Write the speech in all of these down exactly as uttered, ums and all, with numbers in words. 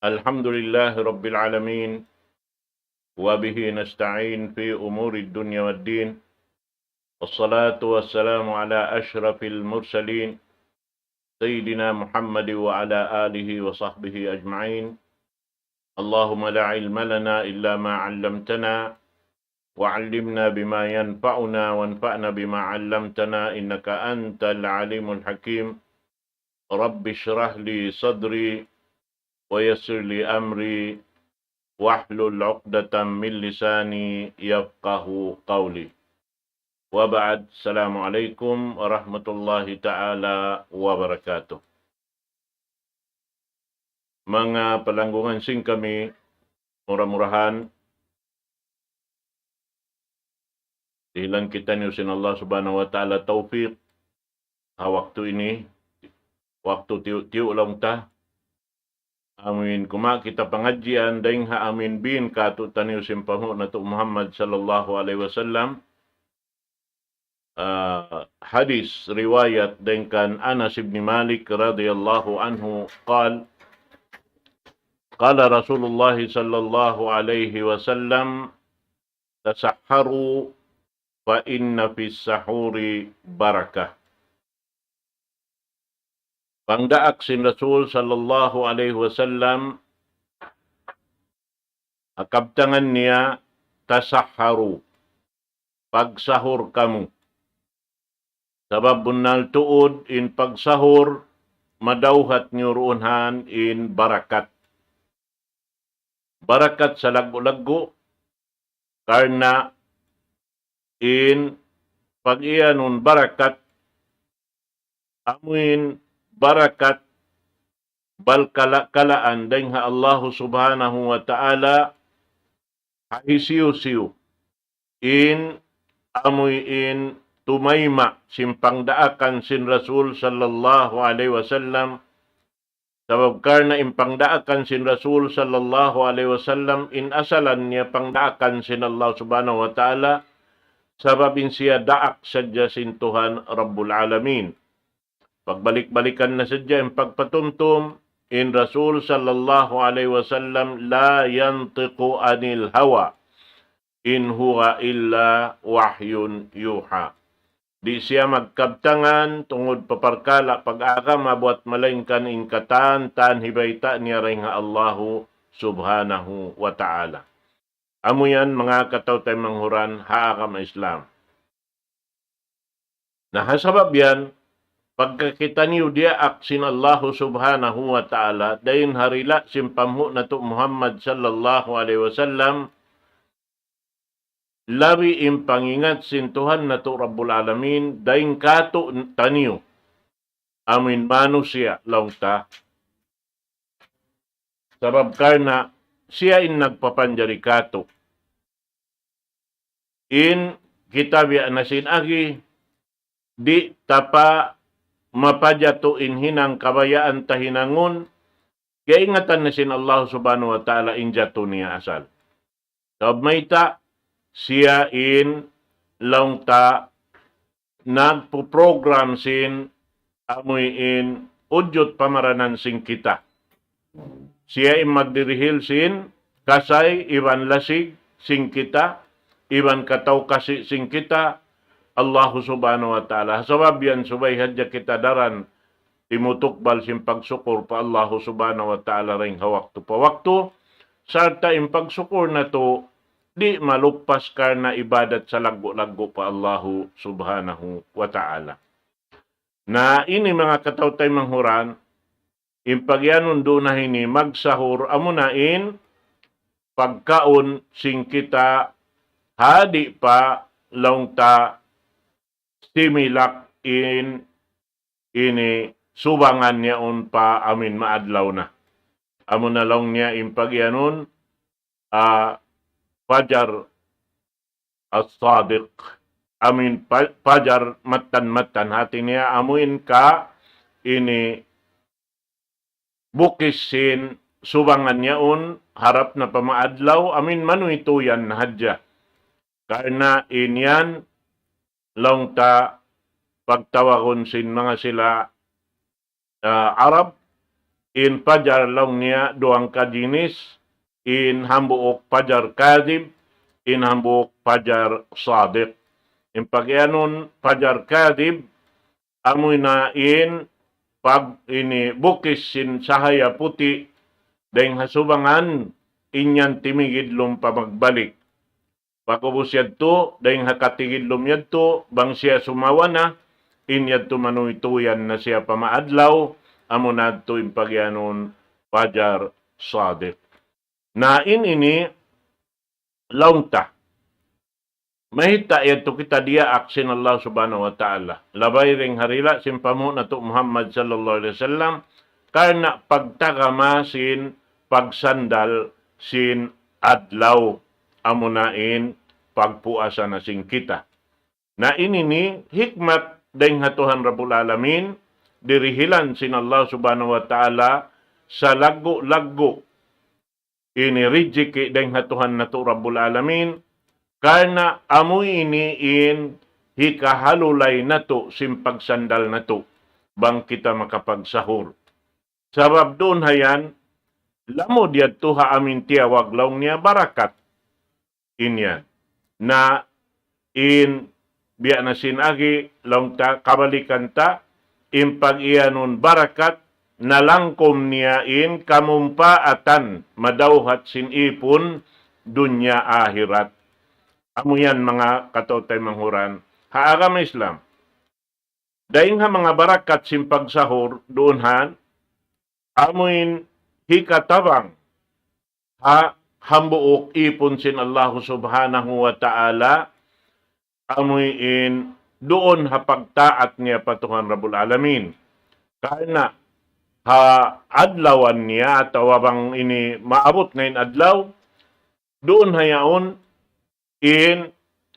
الحمد لله رب العالمين، وبه نستعين في أمور الدنيا والدين، والصلاة والسلام على أشرف المرسلين سيدنا محمد وعلى آله وصحبه أجمعين. اللهم لا علم لنا إلا ما علمتنا، وعلمنا بما ينفعنا، وانفعنا بما علمتنا، إنك أنت العليم الحكيم. رب اشرح لي صدري، ويسر لي أمري، واحلل عقدة من لساني يفقه قولي. وبعد، السلام عليكم ورحمة الله تعالى وبركاته. Manga palanggungan sin kami, mura-murahan, dihilan kitaniyu sin Allah Subhanahu wa Ta'ala tawfiq, ha waktu ini, waktu tiyu'-tiyu' laung ta, amuin kuma kita pangadjian, dayn ha amuin bin katu'taniyu sin panghu' natu' Muhammad sallallahu alayhi wasallam, ah, hadis riwayat dayn kan Anas ibn Malik radiyallahu anhu, قال، قال رسول الله صلى الله عليه وسلم: تسحروا فإن في السحور بركة. Pangdaak sin Rasul sallallahu alayhi wasallam, ha kabtangan niya, تسحروا, pagsahur kamu. Sabab bunnal tuud in pagsahur, madawhat niyu duun han in barakat. Barakat salaggu'-laggu', karna' in pag-iyanun barakat, amuin barakat balkala-kalaan dayn ha Allahu Subhanahu wa Ta'ala, ha hisiyu-siyu in amuin tumayma' sin pangdaakan sin Rasul sallallahu alayhi wasallam. Sabab karna' in pangdaakan sin Rasul sallallahu alayhi wasallam, in asalan niya pangdaakan sin Allah Subhanahu wa Ta'ala, sabab in siya daak sadja sin Tuhan Rabbul Alamin. Pagbalik-balikan na sadja in pagpatumtum, in Rasul sallallahu alayhi wasallam, لا ينطق عن الهوى إن هو إلا وحي يوحى. Di' siya magkabtangan tungud pa parkala' pag-agama buwat malaingkan in katan-katan hibayta' niya dayn ha Allahu Subhanahu wa Ta'ala. Amu yan, manga kataw-taymanghuran ha agama Islam. Na ha sabab yan, pagka kitaniyu diyaak sin Allahu Subhanahu wa Ta'ala, dayn ha dila' sin panghu' natu' Muhammad sallallahu alayhi wasallam, labi in pangingat sin Tuhan natu' Rabbul Alamin, dayn katu'taniyu, amuin manusiya' laung ta. Sabab karna' siya in nagpapanjari katu'. In kita biya' na sin agi, di' ta pa mapajatu in hinang kabayaan ta hinangun, kaingatan na sin Allah Subhanahu wa Ta'ala in jatu niya asal. Sabab mayta', siya in laung ta nagpo-program sin amuin udjut pamaranan sin kita. Siya in magdirihil sin kasay iban lasig sin kita, iban kataw-kasi sin kita, Allahu Subhanahu wa Ta'ala. Sabab yan subay hadja kita daran timutukbal sin pagsukur pa Allahu Subhanahu wa Ta'ala dayn ha waktu pa waktu, sarta' in pagsukur natu' di' maluppas karna' ibadat salaggu'-laggu' pa Allahu Subhanahu wa Ta'ala. Na ini manga kataw-taymanghuran, in pagiyanun duun na ini magsahur, amuna in pagkaun sin kita ha di' pa laung ta similak in ini subangan yaun pa amuin maadlaw na. Amuna laung niya in pagiyanun, ah, fajar as-sadiq. Amuin pa-, fajar mattan-mattan. Hati niya amuin ka ini bukis sin subangan yaun harap na pa maadlaw, amuin manuytuyan na hadja. Karna' in yan laung ta pagtawagun sin manga sila, ah, Arab, in pajar laung niya duwang kajinis, in hambuuk pajar kadhib, in hambuuk pajar sadiq. In pagiyanun pajar kadhib, amuin in pag ini bukis sin sahaya puti' dayng ha subangan, in yan timigidlum pa magbalik. Pag'ubus yadtu, dayng ha katigidlum yadtu, bang siya sumawa na, in yadtu manuytuyan na siya pa maadlaw, amuna yadtu in pagiyanun pajar sadiq. Na in ini laung ta. Mayta' yadtu kita diyaak sin Allah Subhanahu wa Ta'ala. Labay dayng ha dila' sin panghu' natu' Muhammad sallallahu alayhi wasallam, karna' pagtagama sin pagsandal sin adlaw, amuna in pagpuasa na sin kita. Na in ini hikmat dayng ha Tuhan Rabbul Alamin, dirihilan sin Allah Subhanahu wa Ta'ala salaggu'-laggu' ini rijiki' dayng ha Tuhan natu' Rabbul Alamin, karna' amu ini in hikahalulay natu' sin pagsandal natu', bang kita makapagsahur. Sabab duun ha yan, lamud yadtu ha amu in tiyawag laung niya barakat. In yan. Na in biya' na sin agi, laung ta, kabalikan ta, in pagiyanun barakat, nalangkum niya in kamumpaatan, madawhat sin ipun, dunya ahirat. Amu yan manga kataw-taymanghuran ha agama Islam. Dayng ha manga barakat sin pagsahur, duun han, amuin hikatabang ha hambuuk ipun sin Allahu Subhanahu wa Ta'ala, amuin duun ha pagtaat niya pa Tuhan Rabbul Alamin. Karna' ha adlawan niya atawa bang ini maabut na in adlaw, duun ha yaun in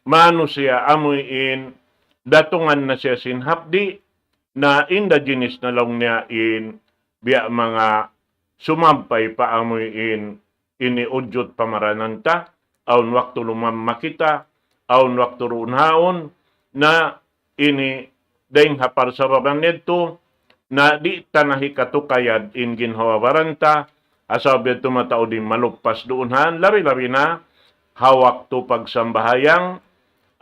manusiya' amuin datungan na siya sin hapdi', na in da jinis na laung niya in biya' manga sumampay pa amuin ini ujud pamaranan ta, awn waktu lumamma kita, awn waktu duun haun, na ini dayng ha parsababan yadtu, na di' ta na hikatukayad in ginhawa-baran ta, asal biya' tumataud in maluppas duun han, labi-labi na ha waktu pagsambahayang,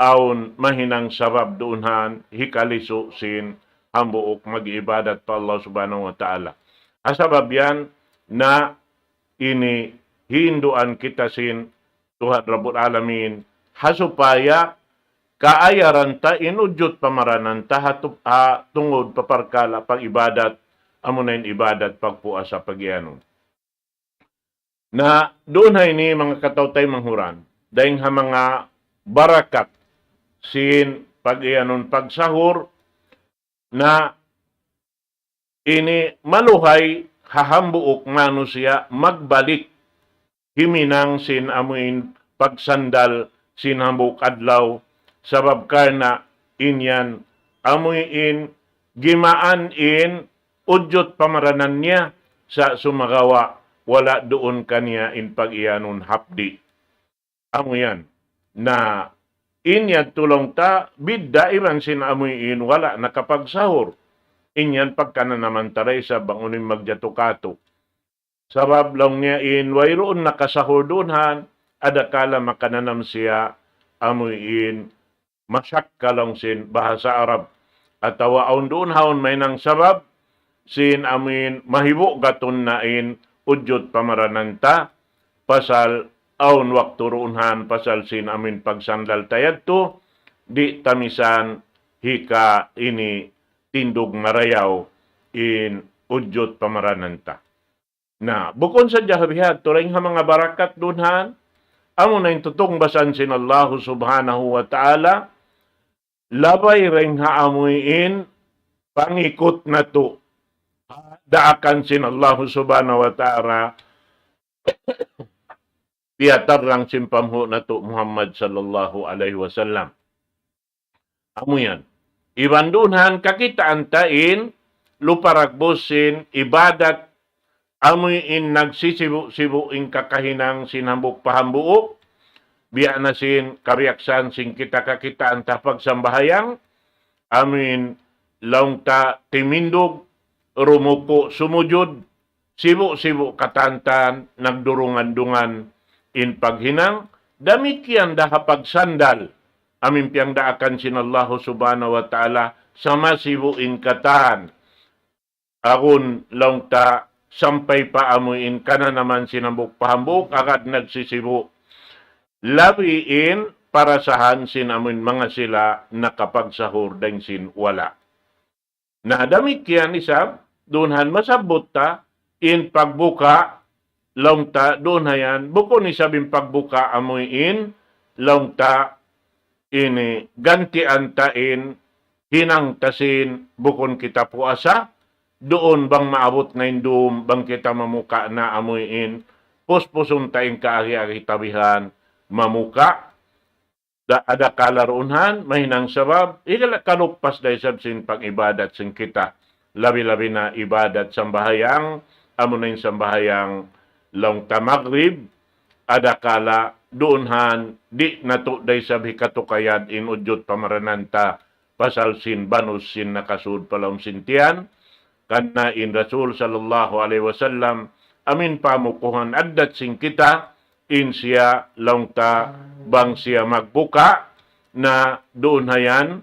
awn mahinang sabab duun han hikalisu' sin hambuuk mag-ibadat pa Allah Subhanahu wa Ta'ala. Ha sabab yan na ini hinduan kita sin Tuhan Rabbul Alamin, ha supaya kaayaran ta in ujud pamaranan ta ha tup-, ha tungud pa parkala' pag-ibadat, amuna in ibadat pagpuasa pagiyanun. Na duun ha ini manga kataw-taymanghuran, dayng ha manga barakat sin pagiyanun pagsahur, na ini maluhay ha hambuuk manusiya' magbalik himinang sin amuin pagsandal sin hambuuk adlaw, sabab karna' in yan amuin gimaan in ujud pamaranan niya sa' sumagawa' wala' duun kaniya in pagiyanun hapdi'. Amu yan. Na in yadtu laung ta bidda' iban sin amuin wala' nakapagsahur. In yan pagkananaman ta da isab bang unu in magjatu katu'. Sabab laung niya in wayruun nakasahur duun han, adakala makananam siya amuin masyakka laung sin bahasa Arab. Atawa awn duun haun mahinang sabab sin amuin mahibu' gatun na in ujud pamaranan ta, pasal awn waktu duun han pasal sin amuin pagsandal ta yadtu, di' ta misan hika ini tindug marayaw in ujud pamaranan ta. Na, bukun sadja ha biha' tu, dayng ha manga barakat duun han, amuna in tutungbasan sin Allahu Subhanahu wa Ta'ala, labay dayng ha amuin pangikut natu', daakan sin Allahu Subhanahu wa Ta'ala, piyatarrang sin panghu' natu' Muhammad sallallahu alayhi wasallam. Amu yan. Iban duun han kakitaan ta in luparagbus sin ibadat, amu in nagsisibu'-sibu' in kakahinang sin hambuuk pa hambuuk, biya' na sin kabiyaksahan sin kita kakitaan ta pagsambahayang, amu in laung ta timindug, rumuku', sumujud, sibu'-sibu' katantan, nagdurungan-dungan in paghinang, damikkiyan da ha pagsandal, amu in piyangdaakan sin Allahu Subhanahu wa Ta'ala, sa' masibu' in katan. Agun laung ta sampay pa amu in kananaman sin hambuuk pa hambuuk, agad nagsisibu'. Labi in parasahan sin amu in manga sila nakapagsahur dayng sin wala'. Na damikkiyan isab, duun han masabbut ta, in pagbuka, laung ta, duun ha yan, bukun isab in pagbuka amu in, laung ta, ini, gantian ta in, hinang ta sin, bukun kita puasa, duun bang maabut na in dum, bang kita mamuka na amu in, puspusun ta in kaagi-agi ta bihan, mamuka, da, adakala duun han, mahinang sabab, higala kaluppas da isab sin pag-ibadat sin kita. Labi-labi na ibadat sambahayang, amu na in sambahayang laung ta magrib, adakala duun han, di' natu' da isab hikatukayad in ujud pamaranan ta, pasal sin banus sin nakasud pa lawm sin tiyan, karna' in Rasul sallallahu alayhi wasallam, amu in pamukuhan addat sin kita, in siya laung ta bang siya magbuka na duun ha yan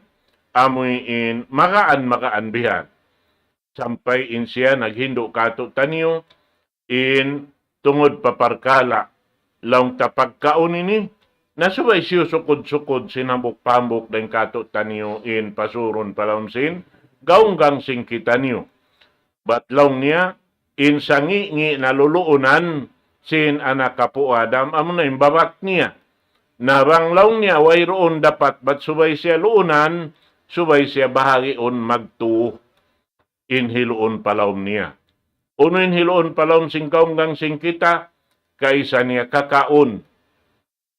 amu in magaan-magaan bihan. Sampay in siya naghindu' kātu'niyu in tungud pa parkala' laung ta pagkaun ini, na subay siyusukud-sukud sin hambuuk-hambuuk dayng kātu'niyu in pasurun pa lawm sin gaunggang sin kitaniyu. Bat laung niya, in sangi'-ngi' na luluunan sin anak apu' Adam, amu na in babat niya. Na bang laung niya, wayruun dapat bat subay siya luunan, subay siya bahagiun magtu in hiluun pa lawm niya. Unu in hiluun pa lawm sin gaunggang sin kita, kaisa niya kakaun.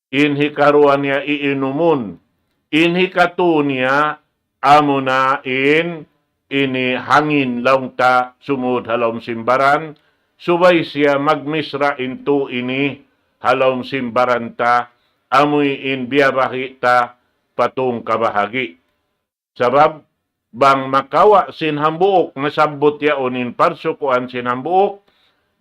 In hikaruwa niya iinumun. In hikatu niya amuna in ini hangin laung ta sumud ha lawm sin baran, subay siya magmisra in tu ini ha lawm sin baran ta, amu in biyabahi ta pa tungkabahagi'. Sabab, bang makawa' sin hambuuk, nasabbut yaun in parsukuan sin hambuuk,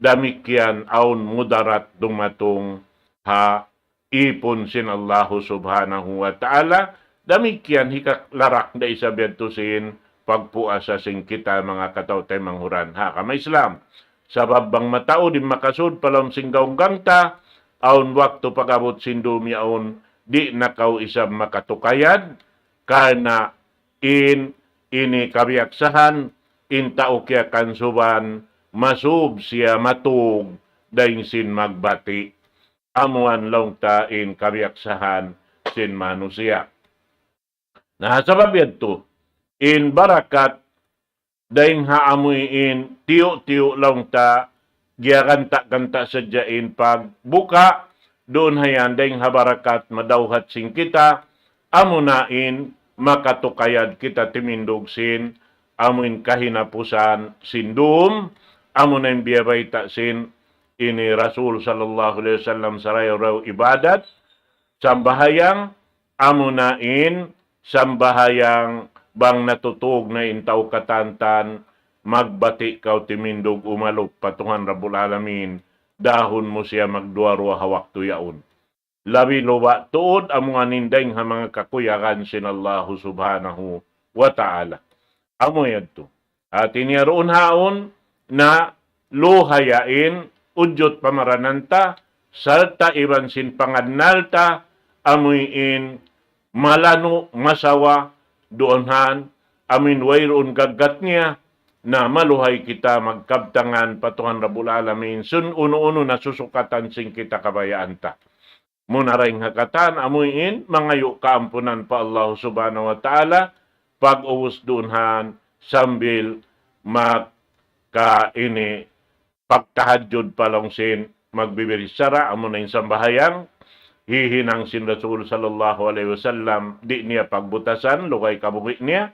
damikkiyan awn mudarat dumatung ha ipun sin Allahu Subhanahu wa Ta'ala, damikkiyan hikalarak da isab yadtu sin pagpuasa sin kita manga kataw-taymanghuran ha agama Islam. Sabab bang mataud in makasud pa lawm sin gaunggang ta, awn waktu pag-abut sin dum yaun, di' na kaw isab makatukayad, karna' in ini kabiyaksahan, in tau kiyakansuban, masub siya matug, dayng sin magbati'. Amu yan laung ta in kabiyaksahan sin manusiya'. Na, sabab yadtu, in barakat dayng ha amu in tiyu'-tiyu' laung ta, giyaganta'-ganta' sadja in pagbuka, duun ha yan dayng ha barakat madawhat sin kita, amuna in makatukayad kita timindug sin, amu in kahinapusan sin dum, amuna in biyabayta' sin ini Rasul sallallahu alayhi wasallam sarayaw-rayaw ibadat, sambahayang, amuna in sambahayang bang natutug na in tau katantan, magbati' kaw timindug umalup pa Tuhan Rabbul Alamin, dahun mu siya magduwa-ruwa ha waktu yaun. Labi luba' tuud amu in dayng ha manga kakuyagan sin Allahu Subhanahu wa Ta'ala. Amu yadtu. Hati niya duun haun na luhaya in ujud pamaranan ta, sarta' iban sin pangannal ta, amu in malanu', masawa, duun han, amu in wayruun gaggat niya, na maluhay kita magkabtangan pa Tuhan Rabbul Alamin, sin unu-unu na susukatan sin kita kabayaan ta. Muna dayng ha katan, amu in mangayu' kaampunan pa Allah Subhanahu wa Ta'ala, pag-ubus duun han sambil magka ini pagtahajjud pa laung sin magbibichara, amu na in sambahayang hihinang sin Rasul sallallahu alayhi wasallam, di' niya pagbutasan, lugay kabuhi' niya,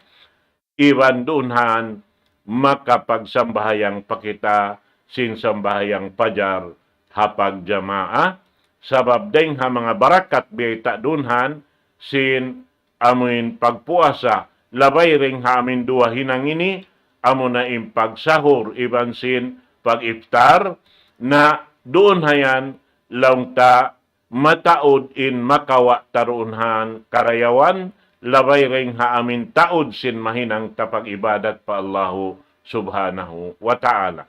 iban duun han makapagsambahayang pa kita sin sambahayang pajar ha pagjamaa, sabab dayng ha manga barakat biyayta' duun han sin amu in pagpuasa, labay dayng ha amu in duwa hinang ini, amu na in pagsahur iban sin pag-iftar, na duun hayan laung ta mataud in makawa' ta duun han karayawan, labay dayn ha amin taud sin mahinang ta pag-ibadat pa Allahu Subhanahu wa Ta'ala.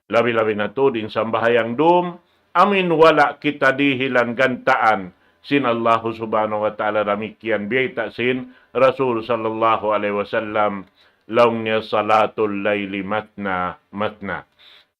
Labi-labi na tuud in sambahayang dum, amin wala' kita dihilan gantaan sin Allahu Subhanahu wa Ta'ala, damikkiyan biyayta' sin Rasul sallallahu alayhi wasallam, laung niya, "Salatul layli matna matna."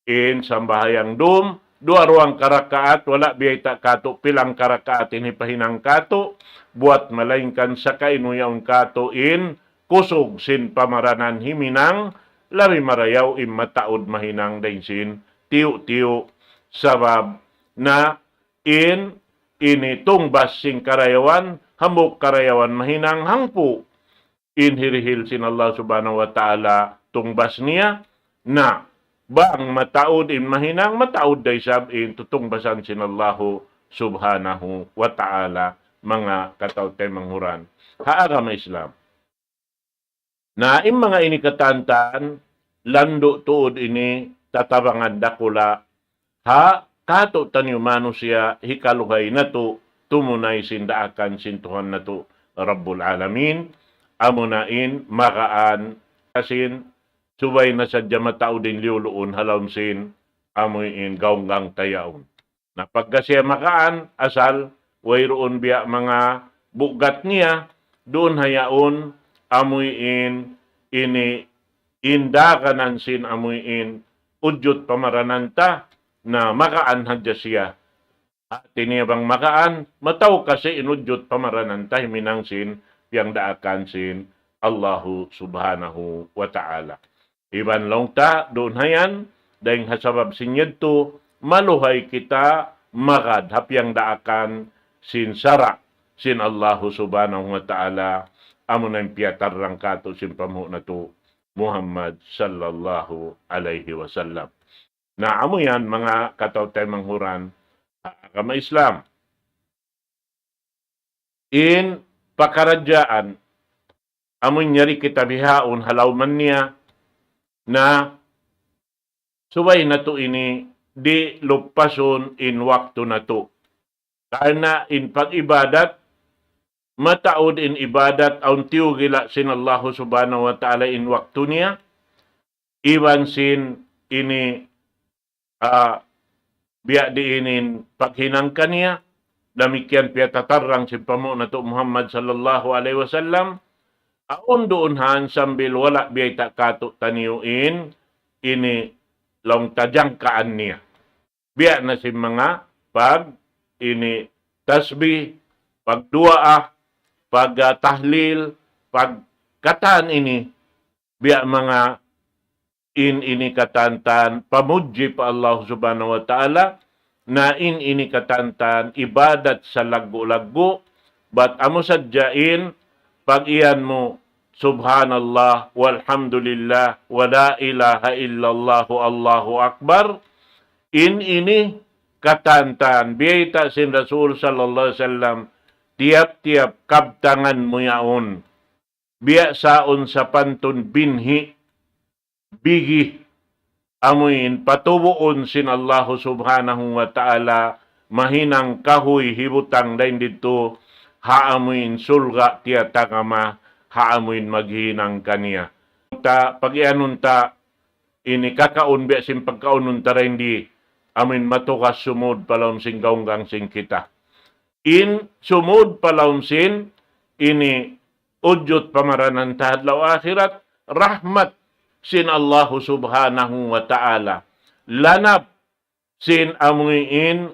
In sambahayang dum, duwa-ruwang karakaat, wala' biyayta' katu' pilang karakaat in hipahinang katu', buwat malaingkan sakainu yaun katu' in kusug sin pamaranan himinang, labi marayaw in mataud mahinang dayn sin tiyu'-tiyu', sabab na in ini tungbas sin karayawan, hambuuk karayawan mahinang hangpu' in hirihil sin Allah Subhanahu wa Ta'ala tungbas niya, na bang mataud in mahinang, mataud da isab in tutungbasan sin Allahu Subhanahu wa Ta'ala, manga kataw-taymanghuran ha agama Islam. Na in manga ini katantan, landu' tuud ini tatabangan dakula' ha katu'taniyu manusiya', hikaluhay natu' tumunay sin daakan sin Tuhan natu' Rabbul Alamin, amuna in magaan, kasin subay na sadja mataud in liyuluun ha lawm sin amuin gaunggang ta yaun. Na pagka siya magaan, asal wayruun biya' manga bugat niya, duun ha yaun amuin ini in daganan sin amuin ujud pamaranan ta, na magaan hadja siya. Hati niya bang magaan, mataud kasi in ujud pamaranan ta himinang sin piyangdaakan sin Allahu Subhanahu wa Ta'ala. Iban laung ta, duun hayan, dayng ha sabab sin yadtu, maluhay kita magad ha piyangdaakan sin sara' sin Allahu Subhanahu wa Ta'ala, amuna in piyatarrang katu' sin panghu' natu' Muhammad sallallahu alayhi wasallam. Na amu yan, manga kataw-taymanghuran ha agama Islam. In pakaradjaan, amun yari kita bihaun ha lawman niya, na subay natu' ini di' lupasun in waktu natu'. Karna' in pag-ibadat, mataud in ibadat, awn tiyugila' sin Allahu Subhanahu wa Ta'ala in waktu niya, iban sin ini, ah, biya' diin in paghinang kaniya, damikkiyan piyatatarrang sin panghu' natu' Muhammad sallallahu alayhi wasallam, awn duun han sambil wala' biyayta' katu'taniyu in ini laung ta jangkaan niya. Biya' na sin manga pag ini tasbih, pagduwaa, pag, ah, tahlil, pag katan ini, biya' manga in ini katantan pamudji pa Allah Subhanahu wa Ta'ala, na in ini katantan ibadat salaggu'-laggu', bat amu sadja in pag-iyan mu, "Subhanallah, walhamdulillah, wa la ilaha illallah, Allahu Akbar." In ini katantan, biyayta' sin Rasul sallallahu alayhi wasallam, tiyap-tiyap kabtangan mu yaun, biya' saun sapantun binhi', bigi, amuin patubuun sin Allahu Subhanahu wa Ta'ala, mahinang kahuy hibutang dayn didtu, ha amuin surga' tiyatagama, ha amuin maghinang kaniya. Ta, pag-iyanun ta, ini kakaun biya' sin pagkaunun ta dayn di, amuin matugas sumud pa lawm sin gaunggang sin kita. In sumud pa lawm sin ini ujud pamaranan ta ha adlaw akhirat, rahmat sin Allahu Subhanahu wa Ta'ala. Lanap sin amuin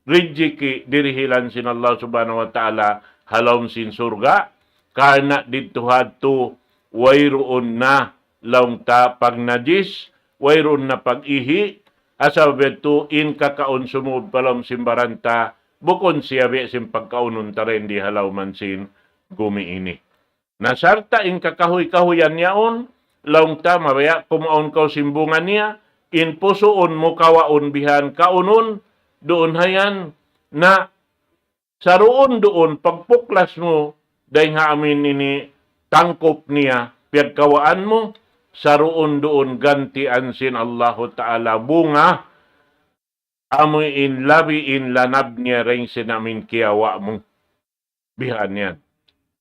rijiki' dirihilan sin Allah Subhanahu wa Ta'ala ha lawm sin surga', karna' didtu hadtu wayruun na laung ta pagnajis, wayruun na pag-ihi', ha sabab yadtu in kakaun sumud pa lawm sin baran ta, bukun siya biya' sin pagkaunun ta dayn di ha lawman sin gumi ini. Na sarta' in kakahuy-kahuyan yaun, laung ta mabaya' kumaun kaw sin bunga niya, in pusuun mu kawaun bihan kaunun, duun hayan, na saruun-duun pagpuklas mu, dayng ha amuin ini tangkup niya, piyagkawaan mu, saruun-duun gantian sin Allahu Ta'ala bunga, amu in labi in lanab niya dayn sin amu in kiyawa' mu. Bihan yan.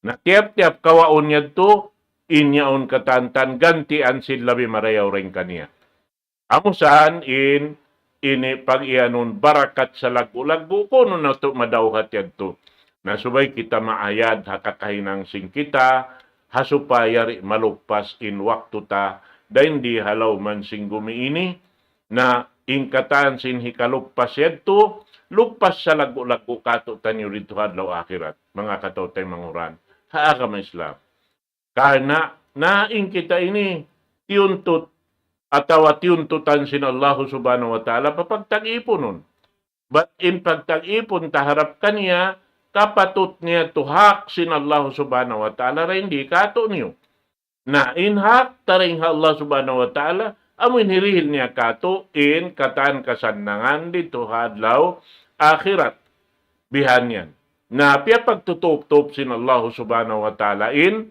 Na tiyap-tiyap kawaun yadtu, in yaun katantan gantian sin labi marayaw dayn kaniya. Amu saan in, ini pag-iyanun barakat salaggu'-laggu', kunu' natu' madawhat yadtu. Na subay kita maayad ha kakahinang sin kita, ha supaya di' maluppas in waktu ta, dayn di ha lawm sin gumi ini, na in katan sin hikaluppas yadtu, luppas salaggu'-laggu' katu'taniyu didtu ha adlaw akhirat, manga kataw-taymanghuran ha agama Islam. Karna' na in kita ini tiyuntut atawa tiyuntutan sin Allahu Subhanahu wa Ta'ala pa pagtag-ipunun. Bat in pagtag-ipun ta harap kaniya, kapatut niya tu hak sin Allahu Subhanahu wa Ta'ala dayn di katu'niyu. Na in hak ta dayn ha Allah Subhanahu wa Ta'ala, amu in hirihil niya katu' in katan kasannangan didtu ha adlaw akhirat. Bihan yan. Na piyapagtutup-tup sin Allah Subhanahu wa Ta'ala in,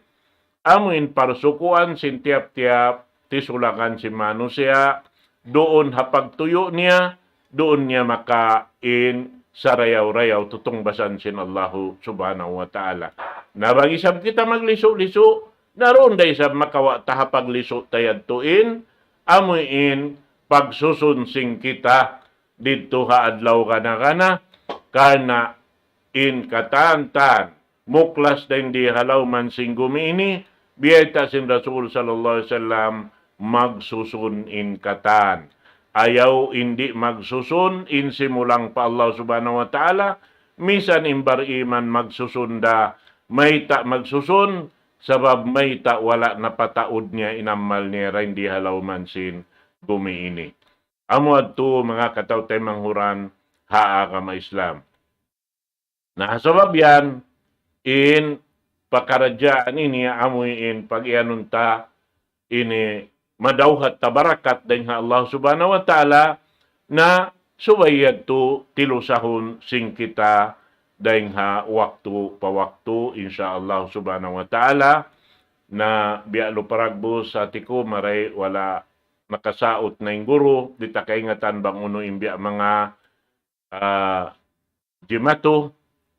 amu in parsukuan sin tiyap-tiyap tisulakan sin manusiya', duun ha pagtuyu' niya, duun niya makain sarayaw-rayaw tutungbasan sin Allahu Subhanahu wa Ta'ala. Na bang isab kita maglisu'-lisu', na duun da isab makawa' ta ha paglisu' ta yadtu in, amu in pagsusun sin kita didtu ha adlaw kana-kana, karna' in katan-katan muklas dayn di ha lawm sin gumi ini, biyayta' sin Rasul sallallahu alayhi wasallam, magsusun in katan. Ayaw in di' magsusun in simulang pa Allah Subhanahu wa Ta'ala, misan in bar-iman magsusun da, mayta' magsusun, sabab mayta' wala' napataud niya in amal niya dayn di ha lawm sin gumi ini. Amu yadtu manga kataw-taymanghuran ha agama Islam. Na, sabab yan, in pakaradjaan ini amu in pag-iyanun ta ini madawhat ta barakat dayn ha Allah Subhanahu wa Ta'ala, na subay yadtu tilusahun sin kita dayn ha waktu pa waktu, insya Allah Subhanahu wa Ta'ala. Na biya' lu paragbus hati ku, maray wala' nakasaut na in guru, di' ta kaingatan bang unu in biya' manga ah, jimatu,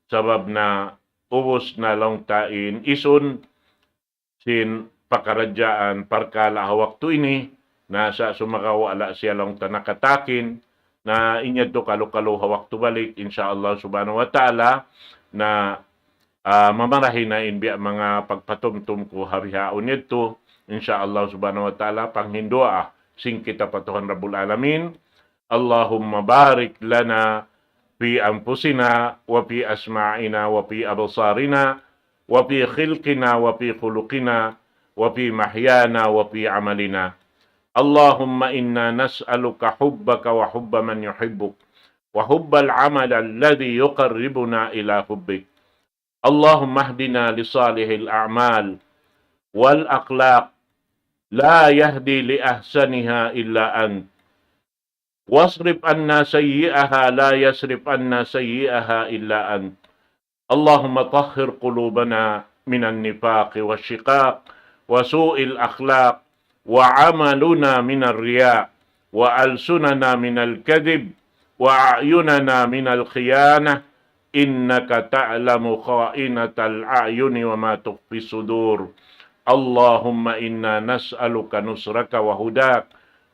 sabab na ubus na laung ta in isun sin pakaradjaan parkala' ha waktu ini, na sa' sumagawa' wala' siya laung ta nakatakin, na in yadtu kalu-kalu ha waktu balik, insya Allah Subhanahu wa Ta'ala, na ah, mamarahi na in biya' manga pagpatumtum ku ha bihaun yadtu. Insya Allah Subhanahu wa Ta'ala, panghinduwaa sin kita pa Tuhan Rabbul Alamin. اللهم بارك لنا في أنفسنا وفي أسماعنا وفي أبصارنا وفي خلقنا وفي خلقنا وفي محيانا وفي عملنا. اللهم إنا نسألك حبك وحب من يحبك وحب العمل الذي يقربنا إلى حبك. اللهم اهدنا لصالح الأعمال والأخلاق، لا يهدي لأحسنها إلا أنت، واصرف عنا سيئها، لا يصرف عنا سيئها إلا أنت. اللهم طهر قلوبنا من النفاق والشقاق وسوء الأخلاق وعملنا من الرياء، وألسننا من الكذب، وأعيننا من الخيانة، إنك تعلم خائنة الأعين وما تخفي الصدور. اللهم إنا نسألك نصرك وهداك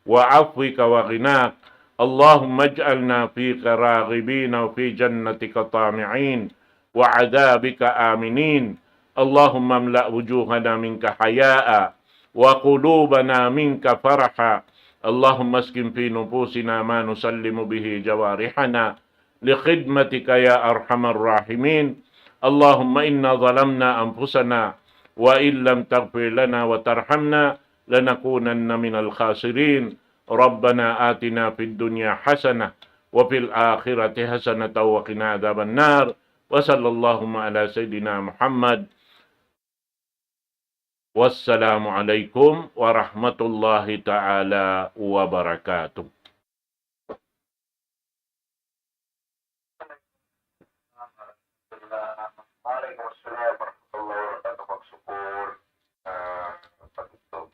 وعفوك وغناك. اللهم اجعلنا فيك راغبين وفي جنتك طامعين وعذابك آمنين. اللهم املأ وجوهنا منك حياء وقلوبنا منك فرحا. اللهم اسكن في نفوسنا ما نسلم به جوارحنا لخدمتك يا أرحم الراحمين. اللهم إنا ظلمنا أنفسنا وإن لم تغفر لنا وترحمنا لنكونن من الخاسرين. ربنا آتنا في الدنيا حسنة وفي الآخرة حسنة وقنا عذاب النار. وصلى اللهم على سيدنا محمد. والسلام عليكم ورحمة الله تعالى وبركاته. Waalaikumsalam warahmatullahi wabarakatuh. Magsukul, ah, pagtutug.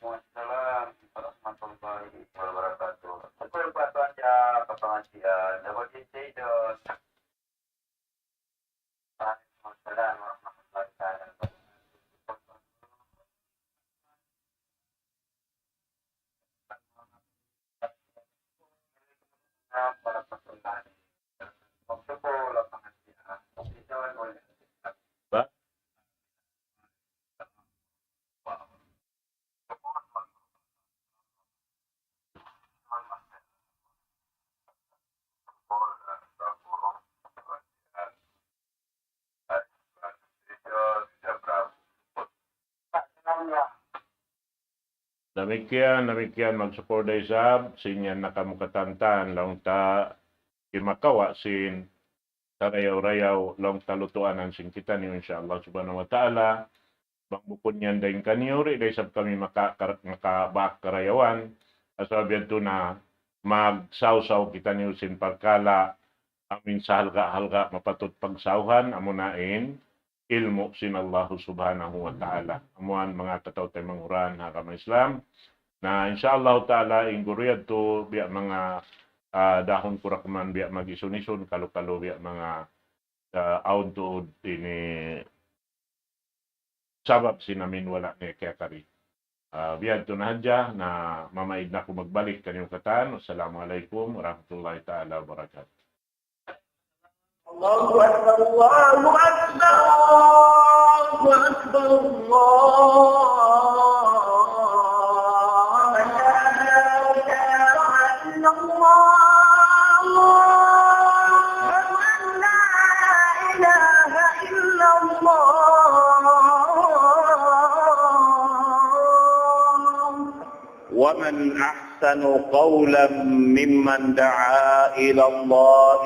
Waalaikumsalam warahmatullahi wabarakatuh. Aku lupa tuan ya, kapangajian. Dapat dicedot. Waalaikumsalam warahmatullahi taala wabarakatuh. Ba? Damikkiyan, damikkiyan, magsukul da isab, sin yan na kamu katantan, laung ta kimakawa' sin karayaw-rayaw, laung ta lutuanan sin kitaniyu, insya Allah subhanahu wa ta'ala. Bang bukun yan dayn kaniyu, di' da isab kami maka-, kar-, makabak karayawan. Asal biya' tu na magsawsaw kitaniyu sin parkala', amin sahalga'-halga' mapatut pagsawhan, amuna in ilmu' sin Allah subhanahu wa ta'ala. Amuan manga tataw tay manguran ha agama Islam. Na insya Allah ta'ala, in guru yadtu biya' manga, ah, dahun kurakuman biya' mag-isun-isun, kalu-kalu biya' manga, ah, awn tuud ini sabab sin amin wala' niya kiyakari. Ah, biya' tu na hadja, na mamaid na aku magbalik kaniyu katan. Wassalamu alaykum warahmatullahi ta'ala wabarakatuh. الله أكبر، الله أكبر، الله أكبر، الله أكبر. أشهد أن لا إله إلا الله. أشهد أن لا إله إلا الله. ومن أحسن قولا ممن دعا إلى الله